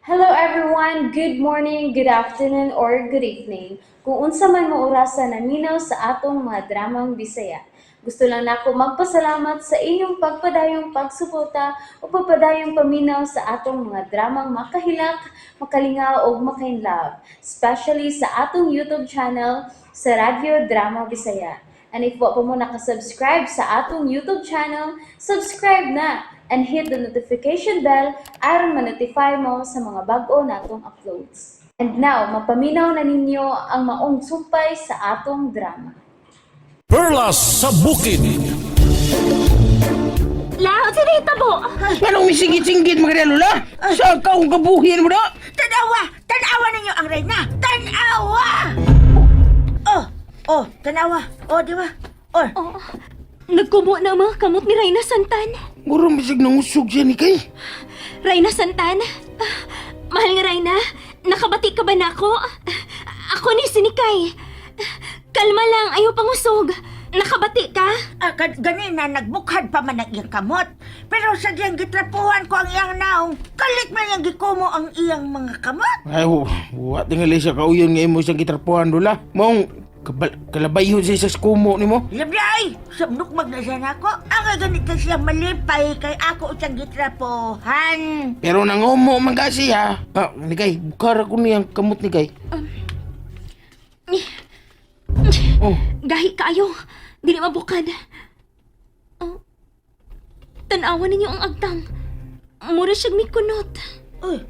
Hello everyone! Good morning, good afternoon, or good evening. Kung unsa man mo orasa naminaw sa atong mga dramang Bisaya. Gusto lang nako magpasalamat sa inyong pagpadayong pagsuporta o pagpadayong paminaw sa atong mga dramang makahilak, makalingaw ug makainlove, especially sa atong YouTube channel sa Radyo Drama Bisaya. And if wa pa mo nakasubscribe sa atong YouTube channel, subscribe na and hit the notification bell aron ma-notify mo sa mga bag-o natong uploads. And now, mapaminaw na ninyo ang maong sumpay sa atong drama. Perlas sa Bukid. La, unsa nahitabo? Anong misinggit-singgit mga lola? Sa kaong kabuhin mo na? Tanawa! Tanawa ninyo ang reyna! Tanawa! Oh, oh, tanawa. Oh, di ba? Oh, Oh, nagkubo na ang mga kamot ni Reyna Santan. Mura misig nangusog siya ni kay. Reyna Santan? Ah, mahal nga Reyna, nakabati ka ba nako? Ako ni Sinikay. Kalma lang, ayaw pangusog. Nakabati ka? Ah, ganina nagbukhad pa man ang iyang kamot. Pero sa diyang gitrapuhan ko ang iyang naong, kalit man iyang gikumo ang iyang mga kamot. Ay, wa tingali siya kauyon nga imo siyang gitrapuhan lola. Maong kalabayhon siya sa kumo nimo. Labi ay, sabnukmag na siya nako. Ang ganito siya malipay kay ako siyang gitrapuhan. Pero nangumo man kasi ha. Ah, ni kay, bukara ko niyang kamot ni kay. Oh, Gahi kaayo. Dili mabukad. Oh, tan-awan ninyo ang agtang. Mura siyang mikunot. Uy,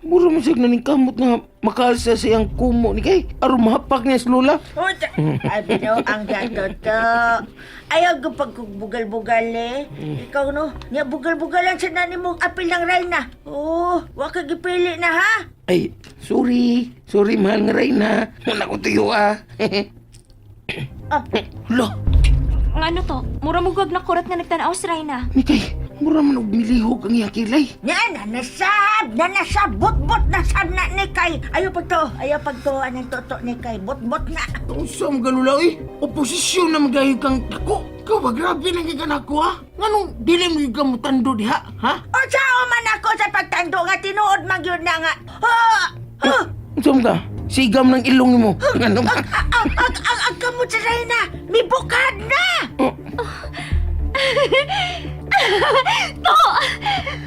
mura man siya naning kamot nga makaalsa sa iyang kumo ni kay. Aron mahapak niya sa lola. Uy, abi no, ang gatoto. Ayaw ko pagbugal-bugal eh. Ikaw no, nga bugal-bugalan sa nani mo apil ng reyna. Oo, wa ka gipili na ha. Ay, sorry. Sorry, mahal nga Reyna. Wala ko tuyo ah. Ah. Hala, Ngano to? Mura mo gag nakurat nga nagtanaw si Reyna. Mikay, mura man og milihog ang iyang kilay. Nga, nanasab, nanasab, bot-bot na sab na ni kay. Ayaw pagto, ayaw pagto, anong toto ni kay, bot-bot na. Unsa man galula eh? Oposisyon na magayo kang dako. Ikaw ba grabe lang kay kanako ha? Nganong dili mo gyud ka mutando diha, ha? O sao man ako sa pagtando nga tinuod man gyud na nga. Ha! Ha! Unsa man ka? Sigam ng ilong nimo. Ngano ba? Ang kamot sa reyna, may bukad na! Oh, To!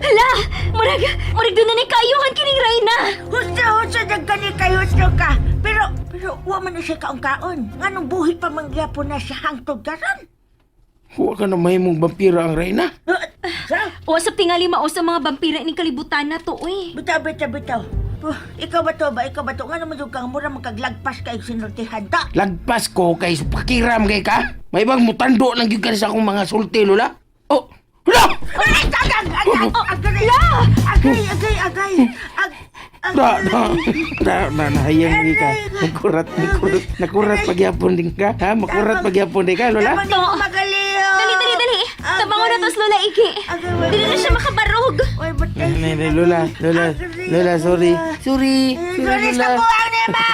Hala! Murag doon na ni kaayuhan kining Reyna! Husto, husto, nagkani kay husto ka. Pero, wa man na siya kaon-kaon. Nganong buhi pa man gyapon na siya hangtod karon? Wa ka na mahimong vampira ang reyna. Sa? Usap tingali mao sa mga vampira ining kalibutan na to, uy. Bitaw, bitaw, bitaw. Oh, ikaw ba to ba? Ikaw ba to? Nga naman yung kang mura magkaglagpas kay sinultihan ta. Lagpas ko kay pakiram kay ka. May bang mutando lang gyud ka sa akong mga sulti lola. Oh, hala! Ay, agay, agay, agay, agay, agay, agay, agay, Da, da, da, da, nahayang di ka. Nakurat, nakurat, nakurat pagyapon din ka. Ha? Makurat pagyapon din ka, lola? Naman ko magaliw. Dali, dali, dali! Tabangon na to si Lola Iki. Agay, Dili na siya makabarog. Oy, ba't kayo Nay, nay, Lola, Lola, Lola, sorry. Sorry, sorry, Sorry sa Lola. buwang ni ma!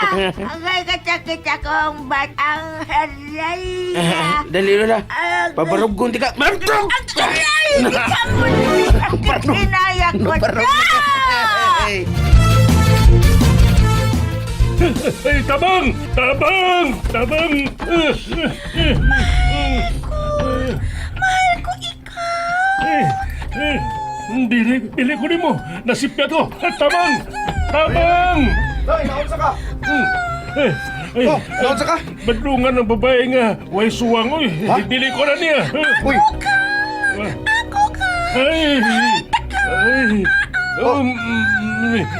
Agay, katsakit akong batang aray. Dali, Lola. Agay. Pabaruggon di ka. Baruggon! Aray! Sakit inaya ko Baruggon. na! Ay. Ay, tabang! Tabang! Tabang! Mahal ko ikaw! Eh, eh, dili, dili ko nimo. Nasipya ko. Tabang! Tabang! Tay, naunsa ka? Eh, ay, Oh, naunsa ka? Badlungan ng babae nga. Way suwang, oy. Ha? Dili ko na niya. Uy, Ako ka! Ay! Ay! Oh.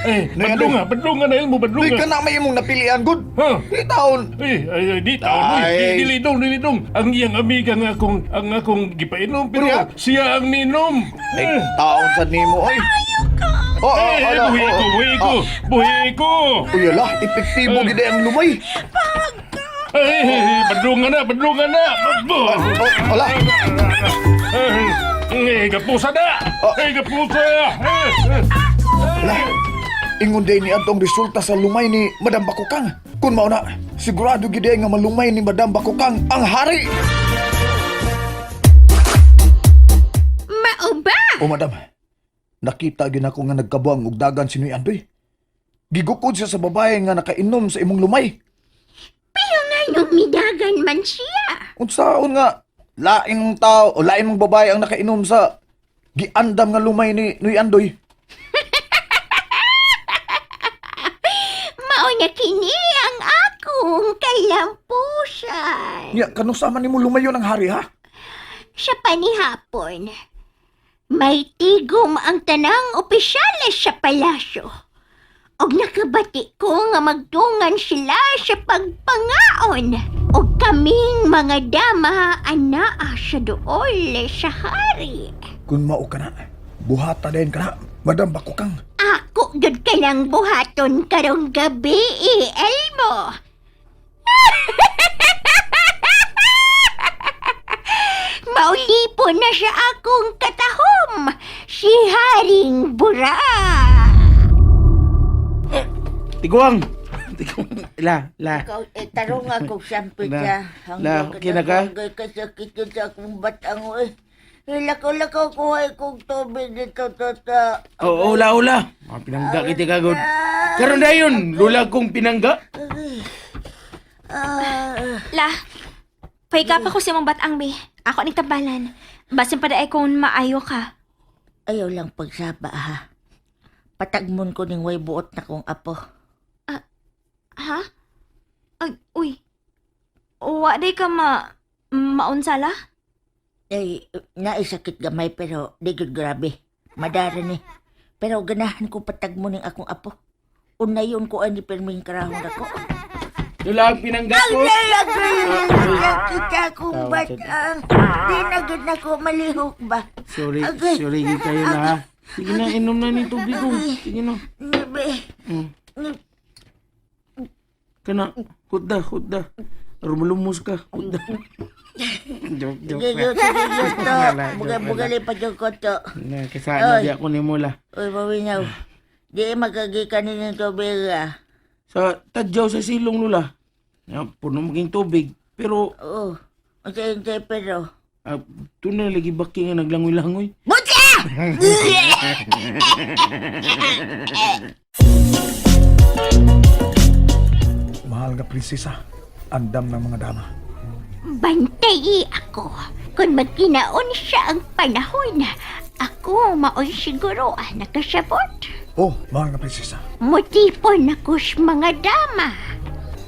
Ay, Nay, badlunga, badlunga na mo, Uy, badlunga. kana may imong napilian gud. Ha? Di taon. Ay, ay, ay, di taon, uy. Ay. Di, dili dong, dili dong. Ang iyang amiga nga akong, ang akong gipainom, pero Unya? siya ang ninom. Ay, taon sad nimo oy. Oh, oh, Ay, ala, buhi oh, ko, oh. buhi ko, buhi ko. Uy, ala, epektibo gid ang lumay. Ay, badlunga na, badlunga na. Oh, ala. Ay, gapusa na. Oh. Ay, gapusa. Ay, ay. Ala. Ingon day ni adtong resulta sa lumay ni Madam Bakukang. Kun mao na, sigurado gid ay nga malumay ni Madam Bakukang ang hari. Mao ba? O madam, nakita gyud ako nga nagkabuang og dagan si Noy Andoy. Gigukod siya sa babae nga nakainom sa imong lumay. Pero nga nung midagan man siya. Unsaon nga lain mong tao o lain mong babae ang nakainom sa giandam nga lumay ni Nuy Andoy. Mao na kini ang akong kalampusan. Nya kanusa man nimo lumayo ng hari ha? Sa panihapon, may tigom ang tanang opisyales sa palasyo. Og nakabati ko nga magtungan sila sa pagpangaon. Og kaming mga dama anaa sa duol sa hari. Kung mao ka na, buhata din ka na, Madam Bakukang. Ako gud ka lang buhaton karong gabi, eh, Elmo. Maulipo na siya akong katahom, si Haring Bura. Tiguang! Tiguang. La, la. Ikaw, eh, tarong ako siyempre La, siya. la, okay na ka? Kasakit yun sa akong batang, eh. Lakaw-lakaw ko ay kong tubig dito, tata. Oo, oh, ula, ula. Mga pinangga kita kagod. Karon dayon, lula kong pinangga. Ah, La, pahika pa ko sa imong batang be. Ako ning tambalan. Basin pa daay kung maayo ka. Ayaw lang pagsaba, ha. Patagmon ko ning way buot na kong apo. Ha? Ay, uy. Wa day ka maunsala? Ay, naisakit gamay pero di gud grabe. Madara ni. Pero ganahan ko patagmon ning akong apo. Unayon ko ani pirming karahon ako. Lula ang pinangga ko. Kita akong batang. Di na gud na ko malihok ba. Sorry, Agay. sorry gid kayo na ha. Sige na, inom na ni tubig ko. Sige na. Nibe. Kana, hutda, hutda. Rumulumos ka, hutda. Joke, joke. Sige, na. sige, sige, to. Wala, joke, Bugal-bugali pa dyan ko to. Na, kasana Oy. di ako ni Mula. Uy, mawinaw. Di magagikan ni tubig ah. Sa tadyaw sa silong lula. Ya, puno maging tubig. Pero, Oo. Unsay-unsay pero. tunay lagi baki nga naglangoy-langoy. Butya! Mahal nga prinsesa, andam ng mga dama. Bantay ako. Kung magkinaon siya ang panahon, ako maoy siguro ang nakasabot. Oh, mahal nga prinsesa, Mutipon ako sa mga dama.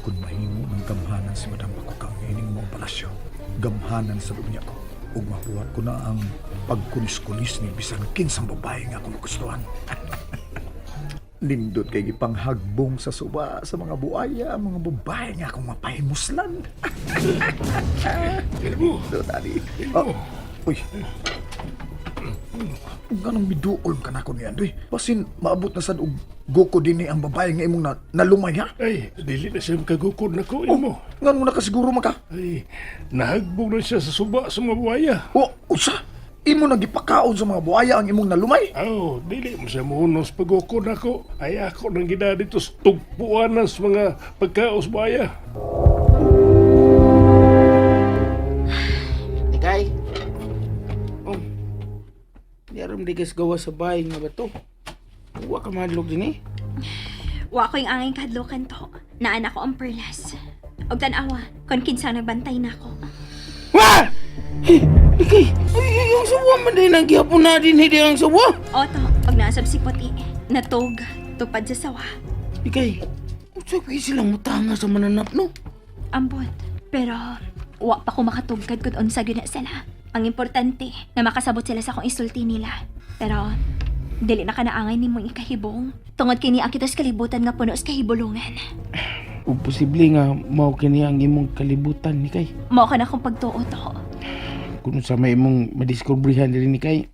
kung mahimo ng gamhanan si Madam Bakukang ining mong palasyo, gamhanan sa niya ko. Ug mabuhat ko na ang pagkulis-kulis ni bisan kinsang babae nga akong magustuhan. Nindot kay gipanghagbong sa suba sa mga buaya, ang mga babae nga akong mapahimuslan. Elmo, Nindot, ani. Oh, uy. Ganong miduol ka na ko ni Andoy. Basin, maabot na sad og goko din ni ang babae nga imong nalumay ha? Ay, dili na siya makagukod na ko, Elmo. Ngan mo nakasiguro man ka? Ay, nahagbong na siya sa suba sa mga buhaya. O, usa! Imo na gipakaon sa mga buaya ang imong nalumay. Aw, dili mo siya muhunos pagukod ako. Ay, ako nang gina dito sa tugpuan sa mga pagkaos buhaya. Ikay. Oh. Di aram di kas gawa sa bahay nga ba to? Wa ka mahadlok din eh. Wa ko yung angay kahadlokan to. Naan ako ang perlas. Og tan-awa, kon kinsa nagbantay nako. Wah! Eh, Ikay, ay, ay, ang sawa man din ang gihapon na din hindi ang sawa. Oto, og naasab si Puti, natog, tupad sa sawa. Ikay, unsa kay silang mutanga sa mananap no? Ambot. Pero, wa pa ko makatugkad kung unsa gyud na sila. Ang importante, na makasabot sila sa akong isulti nila. Pero, dili na kanaangay nimo ikahibong. Tungod kini ang kitas kalibutan nga puno sa kahibulungan. Ug posible nga mao kini ang imong kalibutan ni kay. Mao ka na akong pagtuo to. Kung sa may imong madiskobrehan diri ni kay,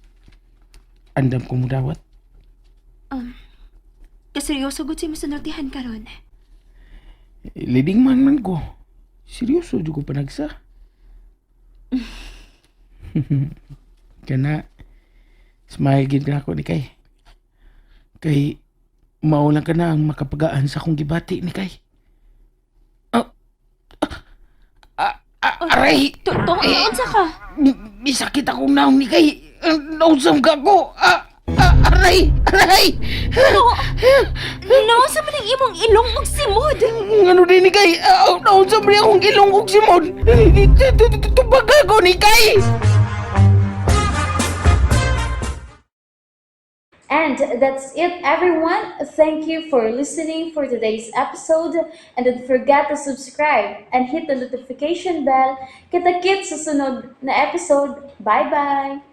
andam ko mudawat. Kaseryoso gud si masunultihan karon. Leading man man ko. Seryoso jud ko panagsa. Kana smile gid na ako ni kay. Kay mao lang ka na ang makapagaan sa akong gibati ni kay. Ah, ah, ah, aray! To, to, unsa ka? Misakit akong naong ni kay. Nausam ka ko. Ah, ah. Aray! Aray! No! No, sa man ang imong ilong og simod. Ano din ni Kay? Naunsa man akong ilong og simod? Tubaga ko ni Kay! And that's it, everyone. Thank you for listening for today's episode. And don't forget to subscribe and hit the notification bell. Kita-kits sa sunod na episode. Bye-bye!